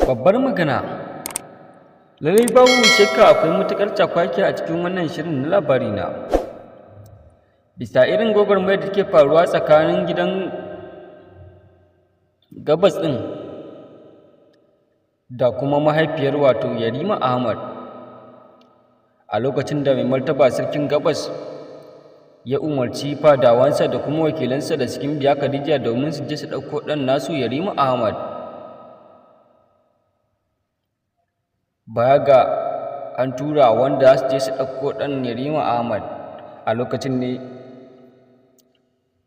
Babbar magana. Lallai babu shakka akwai matuƙar cakwakiya a cikin wannan shirin na Labarina. Bisa irin gwagwarmayar da take faruwa tsakanin gidan Gabas ɗin da kuma mahaifiyar, wato Yarima Ahmad, a lokacin da mai martaba Sarkin Gabas ya umarci fadawansa da kuma wakilansa da cikin biya Khadija domin su je su ɗauko ɗan nasu Yarima Ahmad. Baya ga an tura wanda za su je su ɗauko ɗan Yarima Ahmad, a lokacin ne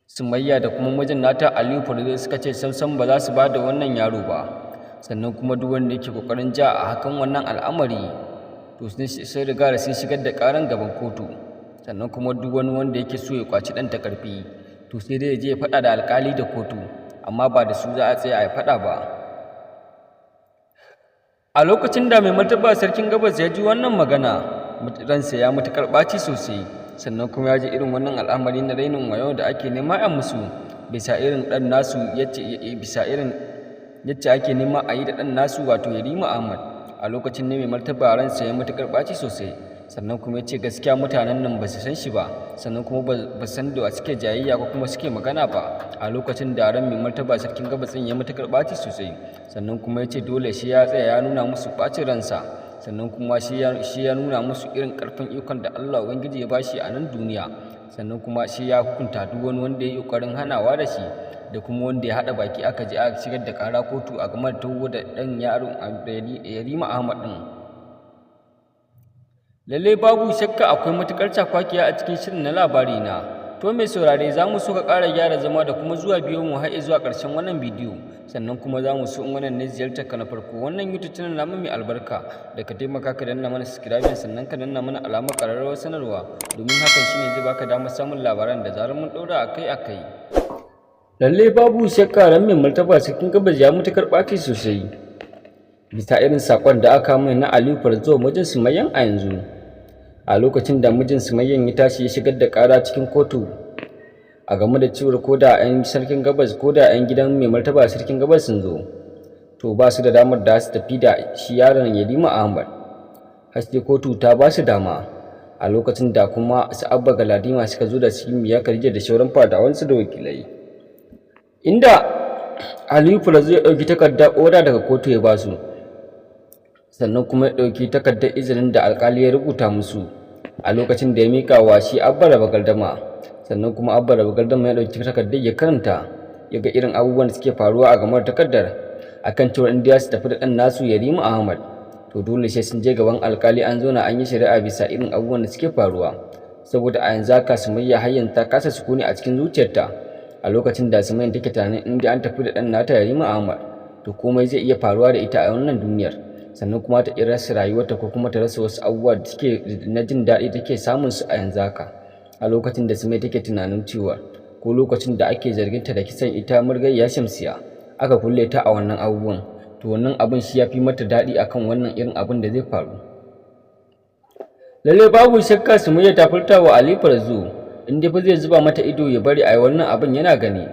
Sumayya da kuma mijin nata Aliyu Farzo suka ce sam ba za su ba da wannan yaro ba. Sannan kuma duk wanda yake ƙoƙarin ja a hakan wannan al'amari, to sun riga da sun shigar da ƙaran gaban kotu. Sannan kuma duk wani wanda yake so ya ƙwaci ɗan ta ƙarfi, to sai dai ya je ya faɗa da alƙali da kotu, amma ba da su za a tsaya a yi faɗa ba. A lokacin da mai martaba Sarkin Gabas ya ji wannan magana, ransa ya matuƙar ɓaci sosai. Sannan kuma ya ji irin wannan al'amari na rainin wayo da ake nema a musu bisa irin ɗan nasu, yace bisa irin yacce ake nema a yi da ɗan nasu, wato Yarima Ahmad. A lokacin ne mai martaba ransa ya matuƙar ɓaci sosai. Sannan kuma ya ce gaskiya mutanen nan ba su san shi ba, sannan kuma ba san da suke jayayya ko kuma suke magana ba. A lokacin da ran mai martaba Sarkin Gabas ɗin ya matuƙar ɓaci sosai, sannan kuma ya ce dole shi ya tsaya ya nuna musu ɓacin ransa. Sannan kuma shi ya nuna musu irin ƙarfin ikon da Allah Ubangiji ya bashi a nan duniya. Sannan kuma shi ya hukunta duk wani wanda ya yi ƙoƙarin hanawa da shi, da kuma wanda ya haɗa baki aka je aka shigar da ƙara kotu a game da taho da ɗan yaron Yarima Ahmad ɗin. Lallai babu shakka akwai matuƙar cakwakiya a cikin shirin na Labarina. To mai saurare, za mu so ka ƙara gyara zama da kuma zuwa biyo mu har zuwa ƙarshen wannan bidiyo. Sannan kuma za mu so in wannan ne ziyartar ka na farko wannan YouTube channel namu mai albarka, da ka taimaka ka danna mana subscribing, sannan ka danna mana alamar ƙararrawar sanarwa, domin hakan shine zai baka damar samun labaran da zarar mun ɗaura akai-akai. Lallai babu shakka ran mai martaba Sarkin Gabas ya matuƙar ɓaci sosai bisa irin saƙon da aka mai na Aliyu Farzo, mijin Sumayyan a yanzu. A lokacin da mijin Sumayyan ya tashi ya shigar da ƙara cikin kotu a game da cewar ko da 'yan Sarkin Gabas, ko da 'yan gidan mai martaba Sarkin Gabas sun zo, to ba su da damar da su tafi da shi yaron Yarima Ahmad har sai kotu ta ba su dama. A lokacin da kuma su Abba Galadima suka zo da su Miya Khadija da sauran fadawansu da wakilai, inda Aliyu Farzo ya ɗauki takardar oda daga kotu ya ba su, sannan kuma ya ɗauki takardar izinin da alƙali ya rubuta musu, a lokacin da ya miƙa wa shi Abba Raba Gardama. Sannan kuma Abba Raba Gardama ya ɗauki takardar ya karanta, ya ga irin abubuwan da suke faruwa a game da takardar, akan cewa in su tafi da ɗan nasu Yarima Ahmad, to dole sai sun je gaban alƙali an zauna an yi shari'a bisa irin abubuwan da suke faruwa. Saboda a yanzu haka Sumayya har yanzu ta kasa sukuni a cikin zuciyarta. A lokacin da Sumayya take tunanin in dai an tafi da ɗan nata Yarima Ahmad, to komai zai iya faruwa da ita a wannan duniyar. Sannan kuma ta iya rasa rayuwarta ko kuma ta rasa wasu abubuwa da suke na jin daɗi take samun su a yanzu haka. A lokacin da Sumayya take tunanin cewa ko lokacin da ake zargin ta da kisan ita murgayya Shamsiya, aka kulle ta a wannan abubuwan, to wannan abun shi ya fi mata daɗi akan wannan irin abun da zai faru. Lallai babu shakka Sumayya ta furta wa Ali Farzo in dai fa zai zuba mata ido ya bari a yi wannan abin yana gani,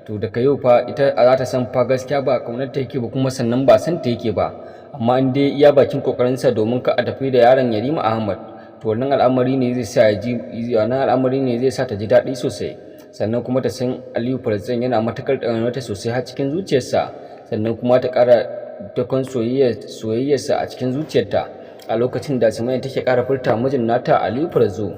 to daga yau fa ita za ta san fa gaskiya ba ƙaunar ta yake ba, kuma sannan ba san ta yake ba. Amma in dai iya bakin kokarinsa domin ka a tafi da yaron Yarima Ahmad, to wannan al'amari ne zai sa ya ji, wannan al'amari ne zai sa ta ji daɗi sosai. Sannan kuma ta san Aliyu Farzan yana matuƙar ƙaunarta sosai har cikin zuciyarsa, sannan kuma ta ƙara dakon soyayyarsa a cikin zuciyarta. A lokacin da Sumayya take ƙara furta mijin nata Aliyu Farzo,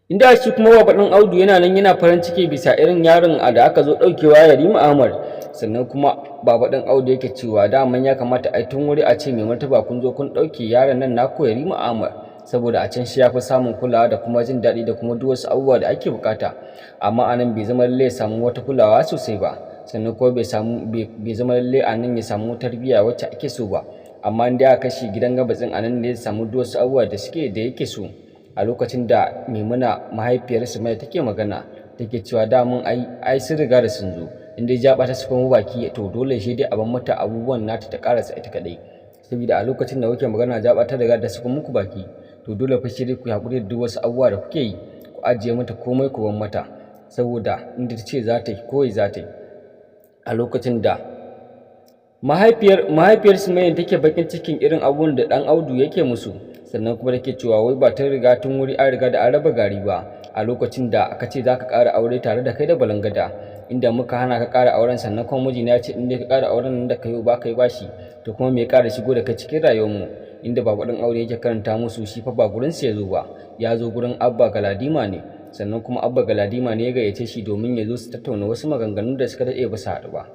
inda shi kuma Baba Ɗan Audu yana nan yana farin ciki bisa irin yaron da aka zo ɗaukewa, Yarima Ahmad. Sannan kuma Baba Ɗan Audu yake cewa daman ya kamata ai tun wuri a ce mai martaba kun zo kun ɗauke yaron nan naku Yarima Ahmad, saboda a can shi ya fi samun kulawa da kuma jin daɗi da kuma duk wasu abubuwa da ake buƙata. Amma a nan bai zama lallai ya samu wata kulawa sosai ba, sannan kuma bai samu, bai zama lallai a nan ya samu tarbiyya wacce ake so ba. Amma in dai aka kai shi gidan Gabas ɗin, a nan ne zai samu duk wasu abubuwa da suke da yake so. A lokacin da Maimuna, mahaifiyar Sumayya, take magana, take cewa daman ai sun riga da sun zo, in dai jaba ta saka mu baki, to dole shi dai a bar mata abubuwan nata ta karasa ita kadai. Saboda a lokacin da kuke magana jaba ta riga da saka muku baki, to dole fa shi dai ku haƙuri da duk wasu abubuwa da kuke yi, ku ajiye mata komai ku bar mata, saboda inda ta ce za ta yi kawai za ta yi. A lokacin da Mahaifiyar Sumayya take bakin cikin irin abubuwan da ɗan Audu yake musu, sannan kuma take cewa wai ba ta riga tun wuri an riga da an raba gari ba a lokacin da aka ce za ka ƙara aure tare da kai da Balangada, inda muka hana ka ƙara auren. Sannan kuma mijina ya ce in dai ka ƙara auren nan da kai ba kai bashi, to kuma me ya ƙara shigo da kai cikin rayuwarmu? Inda Baba ɗan Audu yake karanta musu shi fa ba gurin sa ya zo ba, ya zo gurin Abba Galadima ne. Sannan kuma Abba Galadima ne ya gayyace shi domin ya zo su tattauna wasu maganganu da suka daɗe ba su haɗu ba.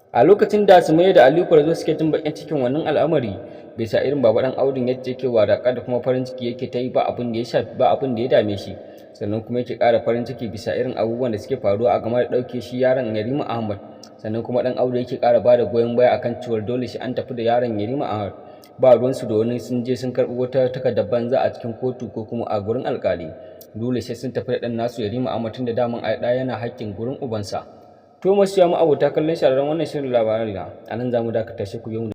A lokacin da Sumayya da Aliyu Gwarzo suke jin baƙin cikin wannan al'amari, bisa irin Baba ɗan Audun yadda yake wadaƙa da kuma farin ciki yake ta yi, ba abin da ya shafi, ba abin da ya dame shi. Sannan kuma yake ƙara farin ciki bisa irin abubuwan da suke faruwa a game da ɗauke shi yaron Yarima Ahmad. Sannan kuma ɗan Audu yake ƙara ba da goyon baya akan cewar dole shi an tafi da yaron Yarima Ahmad, ba ruwansu da wani sun je sun karɓi wata takardar banza a cikin kotu ko kuma a gurin alƙali. Dole sai sun tafi da ɗan nasu Yarima Ahmad, tunda daman ai ɗa yana haƙƙin gurin ubansa. To masu mu abota kallon shahararren wannan shirin labarai na, a nan za mu dakata, sai ku yi mu.